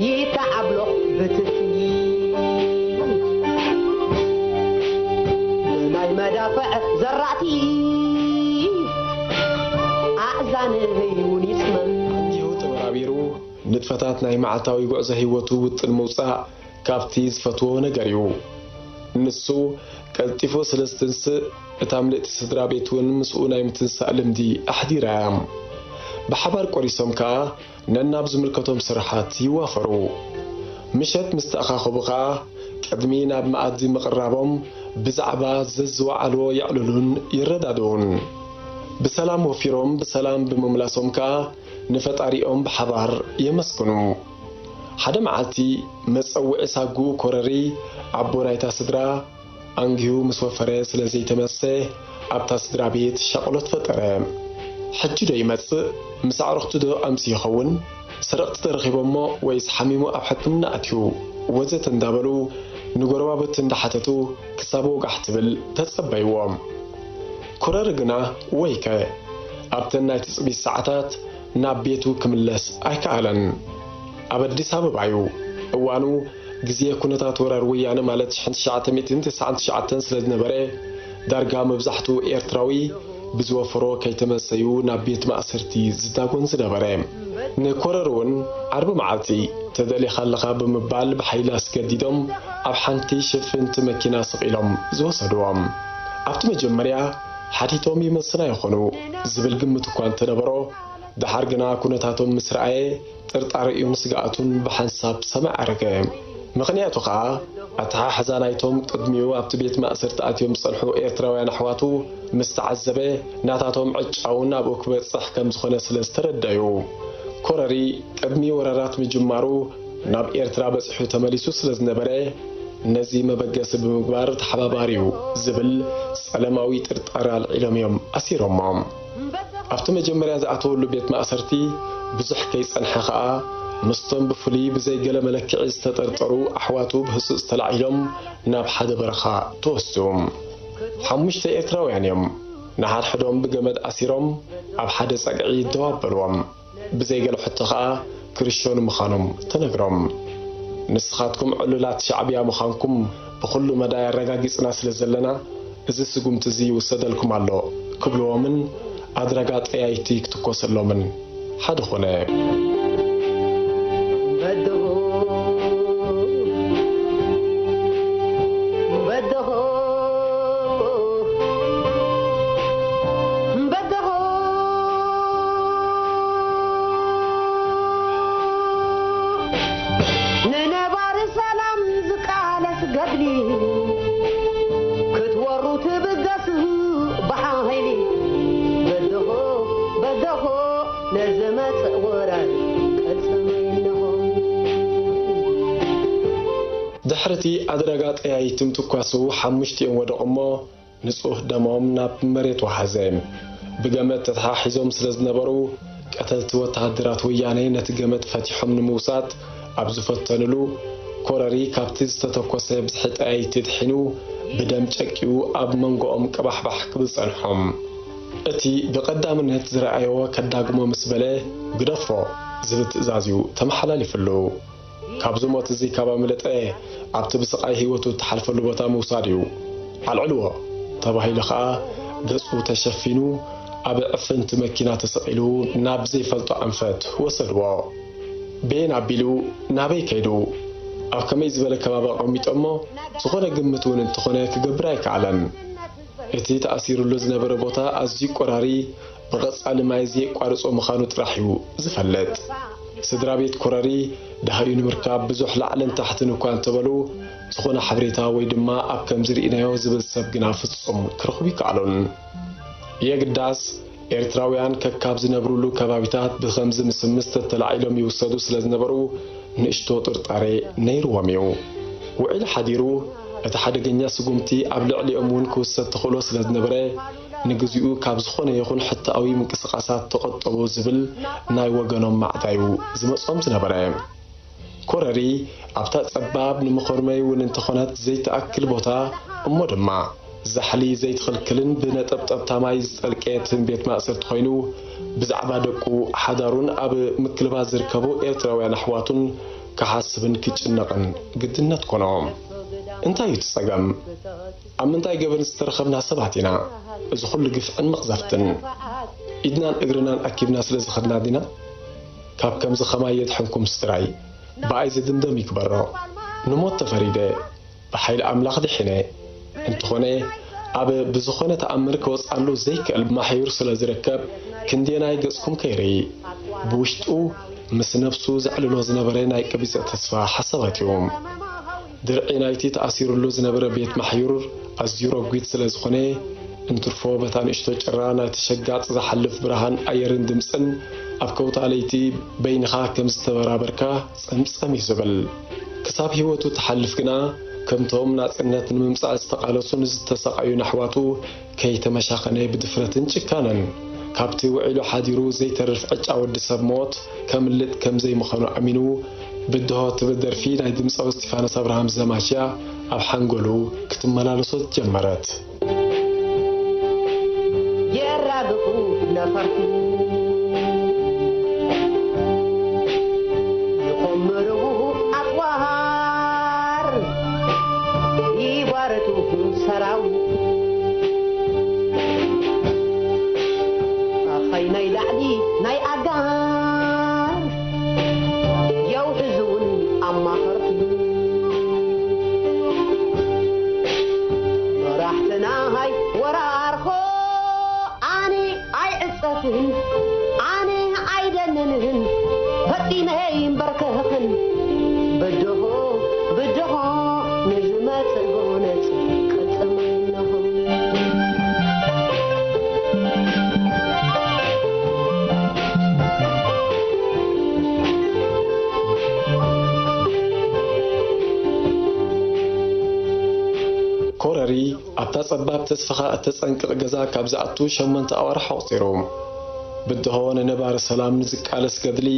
ይተዓብሎ ብትኪ ናይ መዳፍዕ ዘራእቲ ኣእዛነይ እውን ይጽመም። ኣንዲሁ ተበራቢሩ ንጥፈታት ናይ መዓልታዊ ጉዕዞ ህይወቱ ውጥን ምውጻእ ካብቲ ዝፈትዎ ነገር እዩ። ንሱ ቀልጢፉ ስለ ዝትንስእ፣ እታ ምልእቲ ስድራ ቤት እውን ምስኡ ናይ ምትንሳእ ልምዲ ኣሕዲራ እያ። ብሓባር ቆሪሶም ከኣ ነናብ ዝምልከቶም ስራሓት ይዋፈሩ። ምሸት ምስ ተኣኻኸቡ ከኣ ቅድሚ ናብ መኣዲ ምቕራቦም ብዛዕባ ዘዝወዓልዎ የዕልሉን ይረዳድኡን። ብሰላም ወፊሮም ብሰላም ብምምላሶም ከኣ ንፈጣሪኦም ብሓባር የመስግኑ። ሓደ መዓልቲ መጸውዒ ሳጉኡ ኮረሪ ኣቦ ናይታ ስድራ ኣንጊሁ ምስ ወፈረ ስለ ዘይተመልሰ ኣብታ ስድራ ቤት ሻቕሎት ፈጠረ። ሕጂ ዶ ይመጽእ? ምስ ኣዕሩኽቱ ዶ ኣምሲ ይኸውን? ሰረቕቲ ተረኺቦሞ ወይስ ሓሚሙ ኣብ ሕክምና ኣትዩ? ወዘተ እንዳበሉ ንጎረባብቲ እንዳሓተቱ ክሳብ ወጋሕ ትብል ተጸበይዎም። ኮረሪ ግና ወይከ ኣብተን ናይ ትጽቢት ሰዓታት ናብ ቤቱ ክምለስ ኣይከኣለን። ኣብ ኣዲስ ኣበባ እዩ። እዋኑ ግዜ ኩነታት ወራር ወያነ ማለት ሽሕን ትሽዓተ ሚእትን ተስዓን ትሽዓተን ስለ ዝነበረ፣ ዳርጋ መብዛሕትኡ ኤርትራዊ ብዝወፈሮ ከይተመሰዩ ናብ ቤት ማእሰርቲ ዝዳጎን ዝነበረ። ንኮረር እውን ዓርቢ መዓልቲ ተደሊኻ ኣለኻ ብምባል ብሓይሊ ኣስገዲዶም ኣብ ሓንቲ ሽፍንቲ መኪና ስቕ ኢሎም ዝወሰድዎም። ኣብቲ መጀመርያ ሓቲቶም ይመስና ይኾኑ ዝብል ግምት እኳ እንተነበሮ፣ ደሓር ግና ኩነታቶም ምስ ረኣየ ጥርጣረኡን ስግኣቱን ብሓንሳብ ሰማይ ዓረገ። ምኽንያቱ ኸኣ ኣተሓሕዛ ናይቶም ቅድሚኡ ኣብቲ ቤት ማእሰርቲ ኣትዮም ዝጸንሑ ኤርትራውያን ኣሕዋቱ ምስ ተዓዘበ፣ ናታቶም ዕጫ እውን ኣብኡ ክበጽሕ ከም ዝኾነ ስለ ዝተረደኣ'ዩ። ኮረሪ ቅድሚ ወራራት ምጅማሩ ናብ ኤርትራ በጺሑ ተመሊሱ ስለ ዝነበረ፣ ነዚ መበገሲ ብምግባር ተሓባባሪ'ዩ ዝብል ጸለማዊ ጥርጣረ ኣልዒሎም እዮም ኣሲሮሞ። ኣብቲ መጀመርያ ዝኣተወሉ ቤት ማእሰርቲ ብዙሕ ከይጸንሐ ኸኣ፣ ምስቶም ብፍሉይ ብዘይ ገለ መለክዒ ዝተጠርጠሩ ኣሕዋቱ ብህጹጽ ተላዒሎም ናብ ሓደ በረኻ ተወስዱ። ሓሙሽተ ኤርትራውያን እዮም። ንሓድሕዶም ብገመድ ኣሲሮም ኣብ ሓደ ጸግዒ ደው ኣበልዎም። ብዘይ ገለ ሕቶ ኸኣ ክርሸኑ ምዃኖም ተነግሮም። ንስኻትኩም ዕሉላት ሻዕብያ ምዃንኩም ብኹሉ መዳይ ኣረጋጊጽና ስለ ዘለና፣ እዚ ስጉምቲ እዚ ይውሰደልኩም ኣሎ ክብልዎምን ኣድራጋ ጠያይቲ ክትኮሰሎምን ሓደ ኾነ። በደሆ በደሆ በደሆ ንነባሪ ሰላም ዝቃለስ ገድሊ ክትወሩ ትብገስ ብሓይሊ በደሆ በደሆ ነዘመጽእ ወራር ቀልጽመ ኣለኹ። ድሕርቲ ኣድራጋ ጠያይቲ ምትኳሱ ሓሙሽቲኦም ወደቑ እሞ ንጹህ ደሞም ናብ መሬት ወሓዘ። ብገመድ ተተሓሒዞም ስለ ዝነበሩ ቀተልቲ ወተሃደራት ወያነ ነቲ ገመድ ፈቲሖም ንምውሳድ ኣብ ዝፈተንሉ ኮረሪ ካብቲ ዝተተኮሰ ብዝሒ ጠያይቲ ድሒኑ ብደም ጨቂኡ ኣብ መንጎኦም ቅባሕባሕ ክብል ጸንሖም። እቲ ብቐዳምነት ዝረኣዮ ከዳግሞ ምስ በለ ግደፎ ዝብል ትእዛዝ እዩ ተመሓላሊፍሉ። ካብዚ ሞት እዚ ካብ ኣምለጠ ኣብቲ ብስቓይ ህይወቱ እትሓልፈሉ ቦታ ምውሳድ እዩ። ኣልዕልዎ ተባሂሉ ኸኣ ገጹ ተሸፊኑ ኣብ ዕፍንቲ መኪና ተሰቒሉ ናብ ዘይፈልጦ ኣንፈት ወሰድዎ። በየን ኣቢሉ ናበይ ከይዱ? ኣብ ከመይ ዝበለ ከባቢ ኣቐሚጦሞ ዝኾነ ግምት እውን እንተኾነ ክገብር ኣይከኣለን። እቲ ተኣሲሩሉ ዝነበረ ቦታ ኣዝዩ ቆራሪ ብቐጻሊ ማይ ዘየቋርጾ ምዃኑ ጥራሕ እዩ ዝፈልጥ። ስድራ ቤት ኮረሪ ደሃዩ ንምርካብ ብዙሕ ላዕልን ታሕትን እኳ እንተበሉ፣ ዝኾነ ሓበሬታ ወይ ድማ ኣብ ከምዚ ርኢናዮ ዝብል ሰብ ግና ፍጹም ክረኽቡ ይከኣሉን። የግዳስ ኤርትራውያን ከካብ ዝነብሩሉ ከባቢታት ብኸምዚ ምስምስ ተተላዒሎም ይውሰዱ ስለ ዝነበሩ፣ ንእሽቶ ጥርጣሬ ነይርዎም እዩ። ውዒሉ ሓዲሩ እቲ ሓደገኛ ስጉምቲ ኣብ ልዕሊኦም እውን ክውሰድ ተኽእሎ ስለ ዝነበረ፣ ንግዚኡ ካብ ዝኾነ ይኹን ሕቶኣዊ ምንቅስቓሳት ተቖጠቡ ዝብል ናይ ወገኖም ማዕዳ እዩ ዝመጾም ዝነበረ። ኮረሪ ኣብታ ጸባብ ንመኾርመይ እውን እንተኾነት ዘይትኣክል ቦታ፣ እሞ ድማ ዛሕሊ ዘይትኽልክልን ብነጠብጠብታ ማይ ዝጸልቀየትን ቤት ማእሰርቲ ኮይኑ፣ ብዛዕባ ደቁ፣ ሓዳሩን ኣብ ምክልባት ዝርከቡ ኤርትራውያን ኣሕዋቱን ክሓስብን ክጭነቕን ግድነት ኮኖ። እንታይ እዩ እቲ ጸገም? ኣብ ምንታይ ገበን ዝተረኸብና ሰባት ኢና እዚ ኩሉ ግፍዕን መቕዘፍትን? ኢድናን እግርናን ኣኪብና ስለ ዝኸድና ዲና? ካብ ከምዚ ኸማይ የድሕንኩም ስድራይ፣ ብኣይ ዝድምደም ይግበሮ። ንሞት ተፈሪደ፣ ብሓይሊ ኣምላኽ ድሒነ። እንተኾነ፣ ኣብ ብዝኾነ ተኣምር ክወጽኣሉ ዘይክእል ማሕዩር ስለ ዝርከብ፣ ክንደየናይ ገጽኩም ከይርኢ፣ ብውሽጡ ምስ ነብሱ ዘዕልሎ ዝነበረ ናይ ቀቢጸ ተስፋ ሓሳባት እዩ። ድርዒ ናይቲ ተኣሲሩሉ ዝነበረ ቤት ማሕዩር ኣዝዩ ረጒድ ስለ ዝኾነ፣ እንትርፎ በታ ንእሽቶ ጭራ ናይቲ ሸጋጥ ዝሓልፍ ብርሃን ኣየርን ድምጽን ኣብ ከውታ ለይቲ በይንኻ ከም ዝተበራበርካ ጸምጸም እዩ ዝብል። ክሳብ ህይወቱ ትሓልፍ ግና፣ ከምቶም ናጽነት ንምምጻእ ዝተቓለሱን ዝተሰቓዩን ኣሕዋቱ ከይተመሻኸነ ብድፍረትን ጭካነን ካብቲ ውዒሉ ሓዲሩ ዘይተርፍ ዕጫ ወዲ ሰብ ሞት ከምልጥ ከም ዘይምኸኑ ኣሚኑ፣ ብድሆ ትብል ደርፊ ናይ ድምጻዊ እስቲፋኖስ ኣብርሃም ዘማች እያ ኣብ ሓንጎሉ ክትመላለሶ ጀመረት። የራግፉ ነፈርቲ፣ ይኾምሩ ኣጽዋር፣ ይጓርቱ ሰራዊት። ኣኸይ ናይ ላዕሊ ናይ ኣጋር፣ የውሕዙ እውን ኣማኸርቲ። መራሕትና ሃይ ወራርኾ፣ ኣነ ኣይዕጸፍን፣ ኣነ ኣይደንንህን፣ ፈጺመ ይንበርከኽን። ብድሆ፣ ብድሆ ንዝመጽእ ጎነጽ ቅጽም ኣይነኹን። ኮረሪ ኣብታ ጸባብ ተስፋኻ እተጸንቅቕ ገዛ ካብ ዝኣቱ ሸሞንተ ኣዋርሕ ኣቑጺሩ። ብድሆ ንነባሪ ሰላም ንዝቃለስ ገድሊ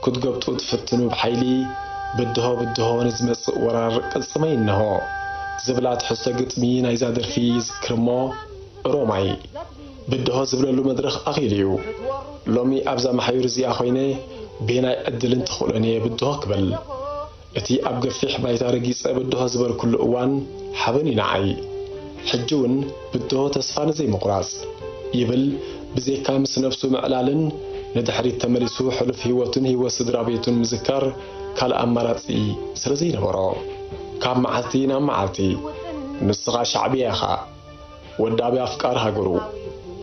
ክትገብጡ ትፍትኑ ብሓይሊ፣ ብድሆ ብድሆ ንዝመጽእ ወራር ቅልጽመይ እንሆ ዝብላ ትሕዝቶ ግጥሚ ናይዛ ደርፊ ይዝክር እሞ፣ ሮማይ ብድሆ ዝብለሉ መድረኽ ኣኺሉ እዩ። ሎሚ ኣብዛ ማሕዩር እዚኣ ኮይነ፣ ቤናይ ዕድልን ተኽእሎን እየ ብድሆ ክብል። እቲ ኣብ ገፊሕ ባይታ ረጊጸ ብድሆ ዝበልኩሉ እዋን ሓበን እዩ ንዓይ። ሕጂ እውን ብድሆ ተስፋ ንዘይምቑራጽ ይብል፣ ብዘይካ ምስ ነብሱ ምዕላልን ንድሕሪት ተመሊሱ ሕሉፍ ህይወቱን ህይወት ስድራ ቤቱን ምዝካር ካልእ ኣማራጺ ስለ ዘይነበሮ። ካብ መዓልቲ ናብ መዓልቲ፣ ንስኻ ሻዕብያ ኢኻ፣ ወዳቢ ኣፍቃሪ ሃገሩ፣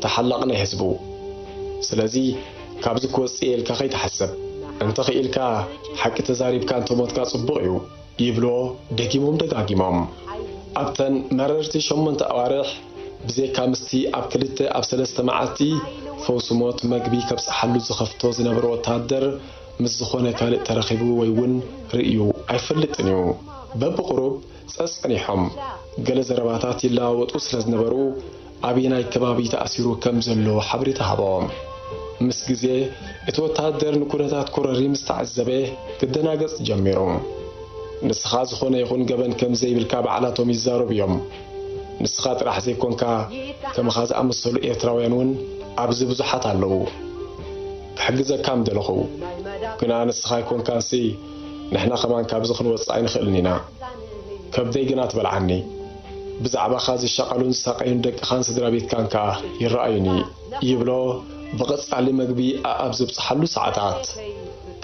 ተሓላቕ ናይ ህዝቡ። ስለዚ ካብዚ ክወጽእ እየ ኢልካ ከይትሓስብ። እንተኽኢልካ ሓቂ ተዛሪብካ እንተሞትካ ጽቡቕ እዩ፣ ይብሎ ደጊሞም ደጋጊሞም። ኣብተን መረርቲ ሸሞንተ ኣዋርሕ፣ ብዘይካ ምስቲ ኣብ ክልተ ኣብ ሰለስተ መዓልቲ ፈውሲ ሞት መግቢ ከብጽሓሉ ዝኸፍቶ ዝነበረ ወተሃደር፣ ምስ ዝኾነ ካልእ ተራኺቡ ወይ እውን ርእዩ ኣይፈልጥን እዩ። በብቑሩብ ጸጸኒሖም፣ ገለ ዘረባታት ይለዋወጡ ስለ ዝነበሩ፣ ኣበየናይ ከባቢ ተኣሲሩ ከም ዘሎ ሓበሬታ ሃቦ። ምስ ግዜ፣ እቲ ወተሃደር ንኩነታት ኮረሪ ምስ ተዓዘበ፣ ክደናገጽ ጀሚሩ። ንስኻ ዝኾነ ይኹን ገበን ከም ዘይብልካ ባዕላቶም ይዛረቡ እዮም። ንስኻ ጥራሕ ዘይኮንካ፣ ከማኻ ዝኣመሰሉ ኤርትራውያን እውን ኣብዚ ብዙሓት ኣለዉ። ክሕግዘካ ምደለኹ፣ ግና ንስኻ ኣይኮንካንሲ፣ ንሕና ከማን ካብዚ ክንወጽእ ኣይንኽእልን ኢና። ከብደይ ግና ትበልዓኒ። ብዛዕባኻ ዝሻቐሉን ዝሳቐዩን ደቅኻን ስድራ ቤትካን ከኣ ይረኣዩኒ፣ ይብሎ ብቐጻሊ መግቢ ኣኣብ ዘብጽሓሉ ሰዓታት።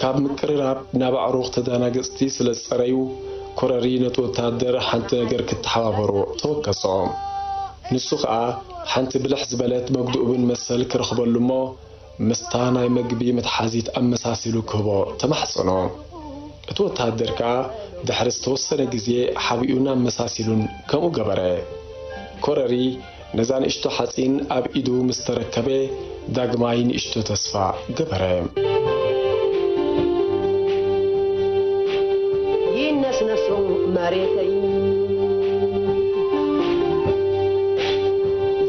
ካብ ምቅርራብ ናብ ኣዕሩኽ ተደናገጽቲ ስለ ዝጸረዩ፣ ኮረሪ ነቲ ወተሃደር ሓንቲ ነገር ክተሓባበሮ ተወከሶ። ንሱ ኸኣ ሓንቲ ብልሕ ዝበለት መግድኡብን መሰል ክረኽበሉ እሞ፣ ምስታ ናይ መግቢ መትሓዚት ኣመሳሲሉ ክህቦ ተማሕጸኖ። እቲ ወተሃደር ከኣ ድሕሪ ዝተወሰነ ግዜ ሓቢኡን ኣመሳሲሉን ከምኡ ገበረ። ኮረሪ ነዛ ንእሽቶ ሓጺን ኣብ ኢዱ ምስ ተረከበ፣ ዳግማይ ንእሽቶ ተስፋ ገበረ። ይነስነሱ መሬተይ፣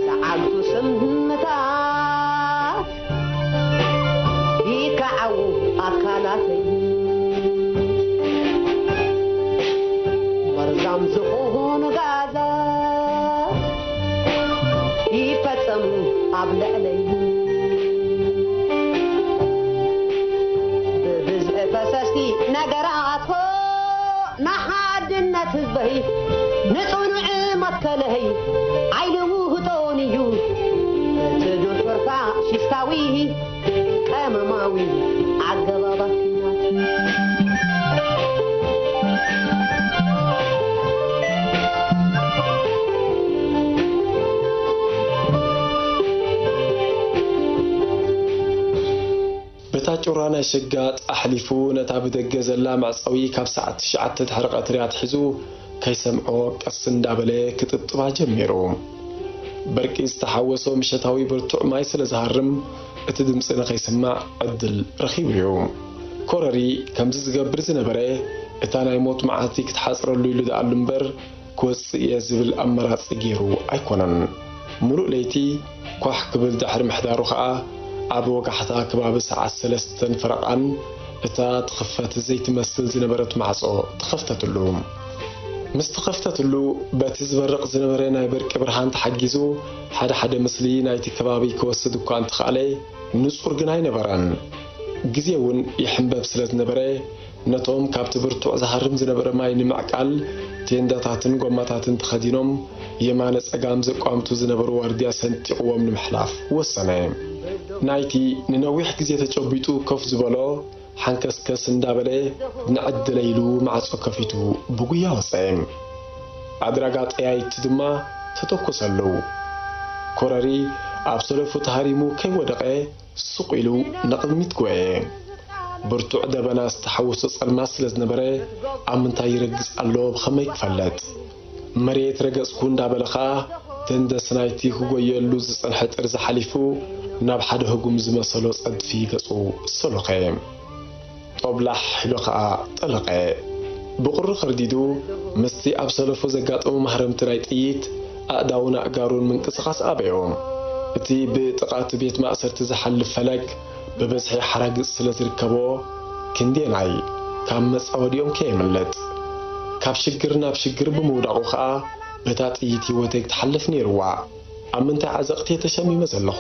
ዝዓግቱ ስምታት ይከዓዉ ኣካላተይ፣ መርዛም ዝኾኑ ጋዛት ይፈጸሙ ኣብ ልዕለይ። ብብዝሒ ፈሰስቲ ነገራት ንሓድነት ህዝበይ፣ ንጽኑዕ መትከለይ፣ ዓይኒ ውህቶን እዩ እቲ ዱሑር ፋሽስታዊ ቀመማዊ ኣገባባት ኲናት። በታ ጩራ ናይ ሸጋጥ ኣሕሊፉ፣ ነታ ብደገ ዘላ መዕጸዊ ካብ ሰዓት ትሽዓተ ድሕሪ ቀትሪ ኣትሒዙ ከይሰምዖ ቀስ እንዳበለ ክጥብጥባ ጀሚሩ። በርቂ ዝተሓወሶ ምሸታዊ ብርቱዕ ማይ ስለ ዝሃርም፣ እቲ ድምጺ ንኸይስማዕ ዕድል ረኺቡ እዩ። ኮረሪ ከምዚ ዝገብር ዝነበረ፣ እታ ናይ ሞት መዓልቲ ክትሓጽረሉ ኢሉ ደኣሉ እምበር፣ ክወጽእ እየ ዝብል ኣማራጺ ገይሩ ኣይኮነን። ምሉእ ለይቲ ኳሕ ክብል ድሕሪ ምሕዳሩ ኸኣ፣ ኣብ ወጋሕታ ከባቢ ሰዓት ሰለስተን ፈረቓን እታ ትኽፈት ዘይትመስል ዝነበረት ማዕጾ ተኸፍተትሉ። ምስ ተኸፍተትሉ፣ በቲ ዝበርቕ ዝነበረ ናይ በርቂ ብርሃን ተሓጊዙ፣ ሓደ ሓደ ምስሊ ናይቲ ከባቢ ክወስድ እኳ እንተኸኣለ፣ ንጹር ግን ኣይነበረን። ግዜ እውን ይሕንበብ ስለ ዝነበረ፣ ነቶም ካብቲ ብርቱዕ ዝሃርም ዝነበረ ማይ ንምዕቃል ቴንዳታትን ጎማታትን ተኸዲኖም የማነ ጸጋም ዘቋምቱ ዝነበሩ ዋርድያ ሰንጢቕዎም ንምሕላፍ ወሰነ። ናይቲ ንነዊሕ ግዜ ተጨቢጡ ኮፍ ዝበሎ ሓንከስከስ እንዳበለ ንዕድለ ኢሉ ማዕጾ ከፊቱ ብጉያ ወጸ። ኣድራጋ ጠያይቲ ድማ ተተኮሰሉ። ኮረሪ ኣብ ሰለፉ ተሃሪሙ ከይወደቐ ስቕ ኢሉ ንቕድሚት ጐየ። ብርቱዕ ደበና ዝተሓወሶ ጸልማት ስለ ዝነበረ፣ ኣብ ምንታይ ይረግጽ ኣሎ ብኸመይ ክፈልጥ? መሬት ረገጽኩ እንዳበለ ኸኣ፣ ደንደስ ናይቲ ክጎየሉ ዝጸንሐ ጥርዚ ሓሊፉ፣ ናብ ሓደ ህጉም ዝመሰሎ ጸድፊ ገጹ ሰሎኸ። ጦብላሕ ኢሉ ኸኣ ጠለቐ። ብቑሪ ከርዲዱ፣ ምስቲ ኣብ ሰለፉ ዘጋጠሙ ማህረምቲ ናይ ጥይት፣ ኣእዳውን ኣእጋሩን ምንቅስቓስ ኣበዮ። እቲ ብጥቓ እቲ ቤት ማእሰርቲ ዝሓልፍ ፈለግ፣ ብብዝሒ ሓራግጽ ስለ ዝርከቦ፣ ክንደየናይ ካብ መጻወዲኦም ከየምልጥ። ካብ ሽግር ናብ ሽግር ብምውዳቑ ኸኣ፣ በታ ጥይት ህይወተይ ክትሓልፍ ነይርዋ። ኣብ ምንታይ ዓዘቕቲ እየ ተሸሚመ ዘለኹ?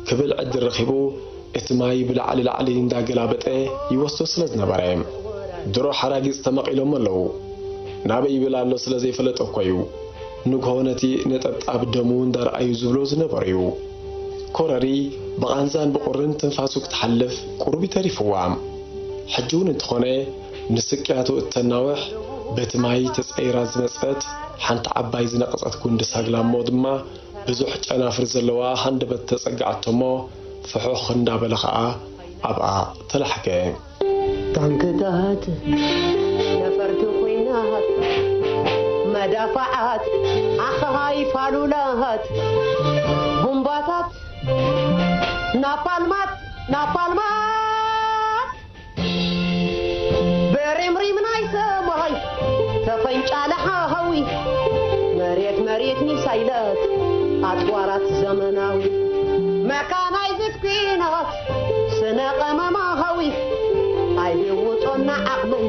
ክብል ዕድል ረኺቡ፣ እቲ ማይ ብላዕሊ ላዕሊ እንዳገላበጠ ይወስዶ ስለ ዝነበረ፣ ድሮ ሓራጊጽ ተመቒሎም ኣለዉ። ናበይ ይብል ኣሎ ስለ ዘይፈለጠ እኮ እዩ። ንግሆ ነቲ ነጠብጣብ ደሙ እንዳረኣዩ ዝብሎ ዝነበሩ እዩ። ኮረሪ ብቓንዛን ብቑርን ትንፋሱ ክትሓልፍ ቁሩብ እዩ ተሪፍዋ። ሕጂ እውን እንተኾነ፣ ንስቅያቱ እተናውሕ፣ በቲ ማይ ተጸይራ ዝመጸት ሓንቲ ዓባይ ዝነቐጸት ጉንዲ ሳግላ እሞ ድማ ብዙሕ ጨናፍር ዘለዋ ሃንደበት ተጸግዓቶ እሞ፣ ፍሑኽ እንዳበለ ኸኣ ኣብኣ ተላሕገ። ታንክታት ነፈርቲ ኲናት፣ መዳፍዓት፣ ኣኻይፍ ኣሉላት፣ ቡምባታት፣ ናፓልማት፣ ናፓልማት፣ ብሪምሪም ናይ ሰማይ ተፈንጫለ ሓዊ፣ መሬት መሬት ሚሳይላት ኣጽዋራት ዘመናዊ፣ መካናይዝድ ኲናት ስነ ቀመማዊ፣ ኣይልውጦና ዓቕመይ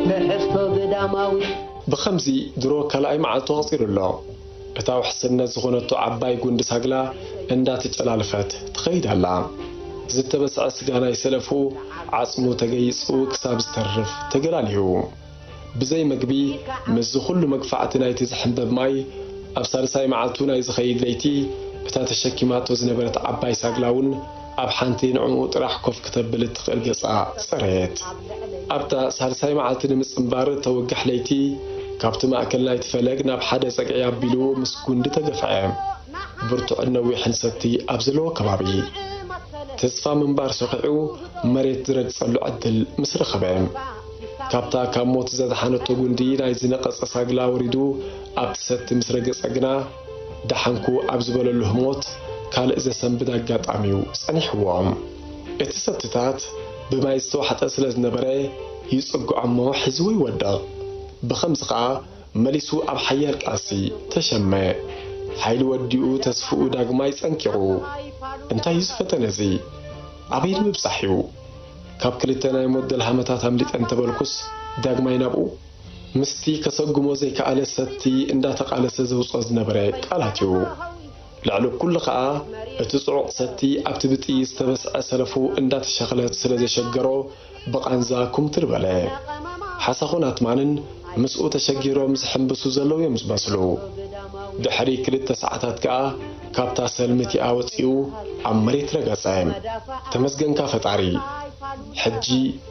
ትሕዝቶ ግዳማዊ። ብኸምዚ ድሮ ካልኣይ መዓልቱ ኣቑጺሩ ኣሎ። እታ ውሕስነት ዝኾነቶ ዓባይ ጉንዲ ሳግላ እንዳተጨላለፈት ትኸይድ ኣላ። ዝተበስዐ ስጋ ናይ ሰለፉ ዓጽሙ ተገይጹ ክሳብ ዝተርፍ ተገላልዩ። ብዘይ መግቢ፣ ምስዚ ኩሉ መግፋዕቲ ናይቲ ዝሕንበብ ማይ፣ ኣብ ሳልሳይ መዓልቱ ናይ ዝኸይድ ለይቲ፣ እታ ተሸኪማቶ ዝነበረት ዓባይ ሳግላ እውን ኣብ ሓንቲ ንዕኡ ጥራሕ ኮፍ ክተብል እትኽእል ገጻ ጸረየት። ኣብታ ሳልሳይ መዓልቲ ንምጽንባር እተወግሕ ለይቲ፣ ካብቲ ማእከል ናይቲ ፈለግ ናብ ሓደ ጸግዒ ኣቢሉ ምስ ጉንዲ ተገፍዐ። ብርቱዕን ነዊሕን ሰቲ ኣብ ዘለዎ ከባቢ፣ ተስፋ ምንባር ሰኺዑ መሬት ዝረግጸሉ ዕድል ምስ ረኸበ፣ ካብታ ካብ ሞት ዘድሓነቶ ጉንዲ ናይ ዝነቐጸ ሳግላ ወሪዱ ኣብቲ ሰቲ ምስ ረገጸ ግና፣ ደሓንኩ ኣብ ዝበለሉ ህሞት ካልእ ዘሰንብድ ኣጋጣሚ'ዩ ጸኒሕዎ። እቲ ሰቲታት ብማይ ዝተዋሕጠ ስለ ዝነበረ፣ ይጽግዖ እሞ ሒዝዎ ይወድቕ። ብኸምዚ ኸኣ መሊሱ ኣብ ሓያል ቃልሲ ተሸመ። ሓይሊ ወዲኡ ተስፍኡ ዳግማይ ጸንቂቑ። እንታይ እዩ ዝፈተነ እዚ? ኣበይ ንምብጻሕ እዩ? ካብ ክልተ ናይ ሞት ደልሃመታት ኣምሊጠ እንተበልኩስ ዳግማይ ናብኡ? ምስቲ ከሰጉሞ ዘይከኣለ ሰቲ እንዳተቓለሰ ዘውጽኦ ዝነበረ ቃላት እዩ። ልዕሊ ኩሉ ኸኣ እቲ ጽዑቕ ሰቲ ኣብቲ ብጥይት ዝተበስዐ ሰለፉ እንዳተሸኽለት ስለ ዘሸገሮ ብቓንዛ ኩምትር በለ። ሓሳኹን ኣትማንን ምስኡ ተሸጊሮም ዝሕምብሱ ዘለዉ እዮም ዝመስሉ። ድሕሪ ክልተ ሰዓታት ከኣ ካብታ ሰልሚ እቲኣ ወጺኡ ኣብ መሬት ረገጸ። "ተመስገንካ ፈጣሪ፣ ሕጂ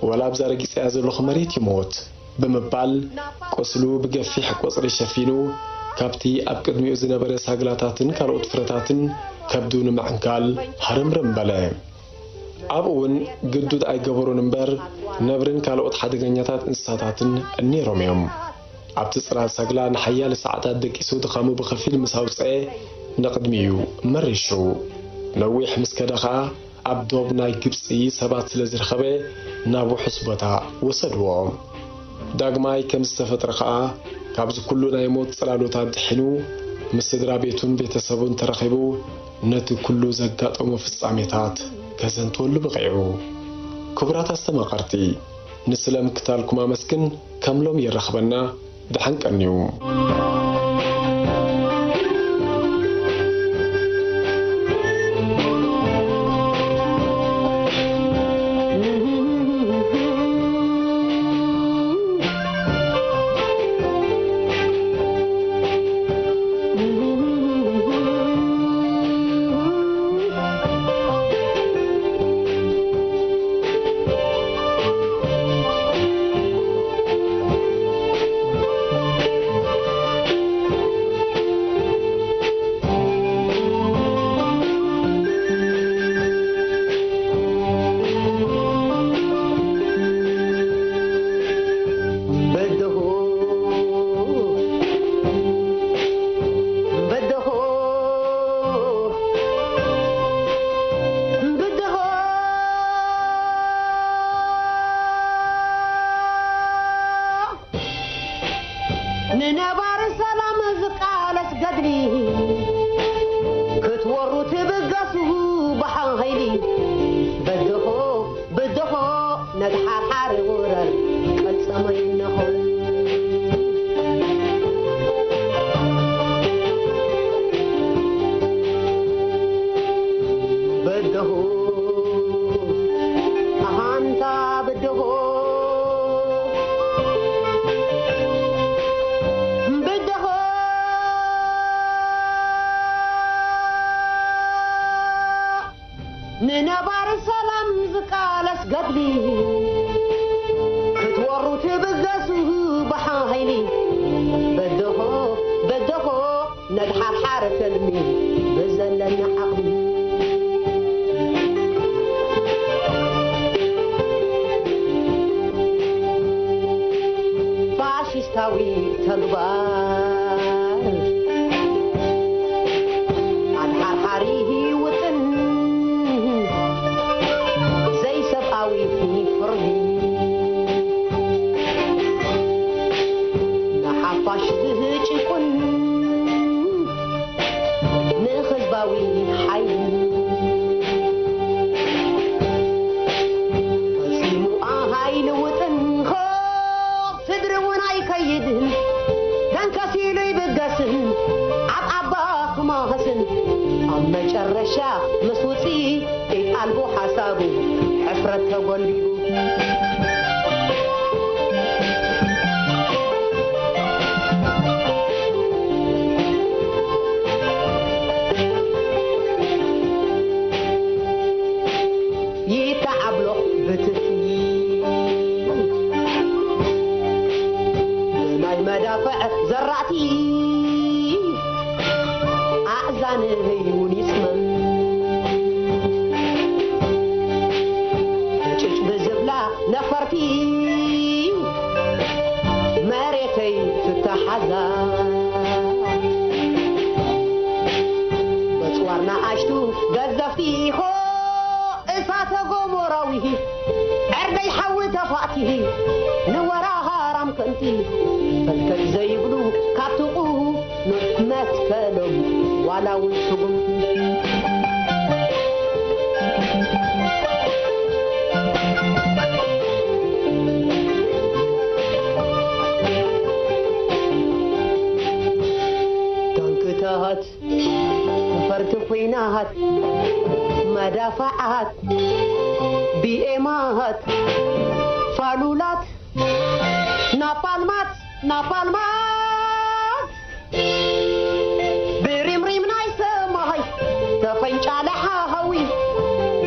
ወላ ኣብዛ ረጊጸያ ዘለኹ መሬት ይሞት" ብምባል ቁስሉ ብገፊሕ ቆጽሊ ሸፊኑ ካብቲ ኣብ ቅድሚኡ ዝነበረ ሳግላታትን ካልኦት ፍረታትን ከብዱ ንምዕንካል ሃረምረም በለ። ኣብኡ እውን ግዱድ ኣይገበሮን እምበር፣ ነብርን ካልኦት ሓደገኛታት እንስሳታትን ነይሮም እዮም። ኣብቲ ጽላል ሳግላ ንሓያለ ሰዓታት ደቂሱ ድኻሙ ብኸፊል ምስ ኣውጽአ፣ ንቕድሚኡ መሪሹ። ነዊሕ ምስ ከደ ኸኣ፣ ኣብ ዶብ ናይ ግብጺ ሰባት ስለ ዝረኸበ፣ ናብ ውሑስ ቦታ ወሰድዎ። ዳግማይ ከም ዝተፈጥረ ኸኣ፣ ካብዚ ኩሉ ናይ ሞት ጽላሎታት ድሒኑ፣ ምስ ስድራ ቤቱን ቤተሰቡን ተራኺቡ፣ ነቲ ኩሉ ዘጋጠሞ ፍጻሜታት ከዘንትወሉ በቒዑ። ክቡራት ኣስተማቐርቲ፣ ንስለ ምክታልኩም ኣመስግን። ከም ሎም የራኽበና። ደሓን ቀንዩ። በደሆ፣ በደሆ፣ በደሆ። ንነባሪ ሰላም ዝቃለስ ገድሊ፣ ክትወሩ ትብገሱ ብሓይሊ። በደሆ፣ በደሆ፣ ነድሓርሓር ውረር፣ ቀልጸመ ይነሆ። በደሆ፣ ኣሃንታ በደሆ። በደሆ፣ ንነባሪ ሰላም ዝቃለስ ገድሊ፣ ክትወሩ ትብገሱ ብሓይሊ። በደሆ፣ በደሆ፣ ነድሓርሓር ትልሚ ብዘለና ዓቕሚ። ፋሽስታዊ ተግባር ኣድሓርሓሪ ውጥን ዘይሰብኣዊ ፍርዲ ንሓፋሽ ዝጭቁን ንህዝባዊ ሓይሊ ፈጺሙ ኣይልውጥን። ስድሪ እውን ኣይከይድን፣ ተንከሲሉ ይብገስን፣ ኣብ ኣባ ክማኸስን፣ ኣብ መጨረሻ ምስ ውጽኢት ኣልቦ ሓሳቡ፣ ሕፍረት ተጎልቢቡ። ይተዓብሎኽ ብትኪ ናይ መዳፍዕ ዘራእቲ ኣእዛነይ እውን ይጽመም። ሕጭጭ ብዝብላ ነፈርቲ መሬተይ ትተሓዛ። በጽዋር ንኣሽቱ ገዘፍቲ ኢኾ እሳተ ጎሞራዊ፣ ዕርደይ ሓዊ ተፋእቲ፣ ንወራሃራም ከንቲ፣ ፈልከት ዘይብሉ ካብ ጥቑ መትከሎም ዋላ እውን ስጉምቲ። ታንክታት፣ ፈርቲ ኲናት፣ መዳፍዓት፣ ቢኤማት፣ ፋሉላት፣ ናፓልማት ናፓልማት ብሪምሪም ናይ ሰማይ ተፈንጫለ ሓዊ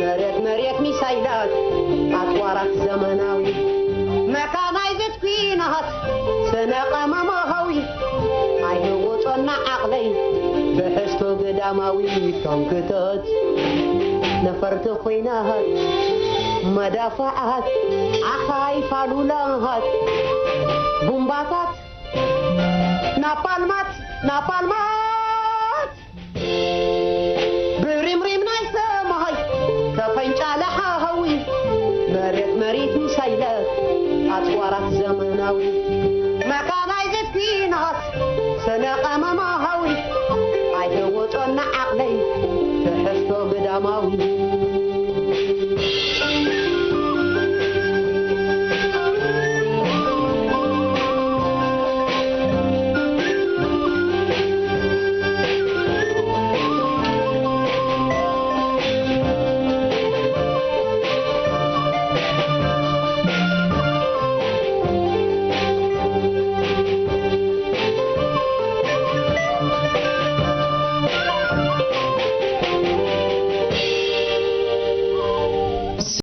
መሬት መሬት ሚሳይላት ኣጽዋራት ዘመናዊ መካናይዝድ ኲናት ስነ ቀመማዊ ኣይህውጦና ዓቕለይ ብሕዝቶ ግዳማዊ ታንክታት ነፈርቲ ኲናት መዳፍዓት ዓኻይ ፋሉላት ቡምባታት ናፓልማት ናፓልማት ብሪምሪም ናይ ሰማይ ተፈንጫለ ሓዊ መሬት መሬት ሚሳይላት ኣጽዋራት ዘመናዊ መካናይዝድ ኲናት ስነ ቀመማዊ ኣይህውጦና ዓቕለይ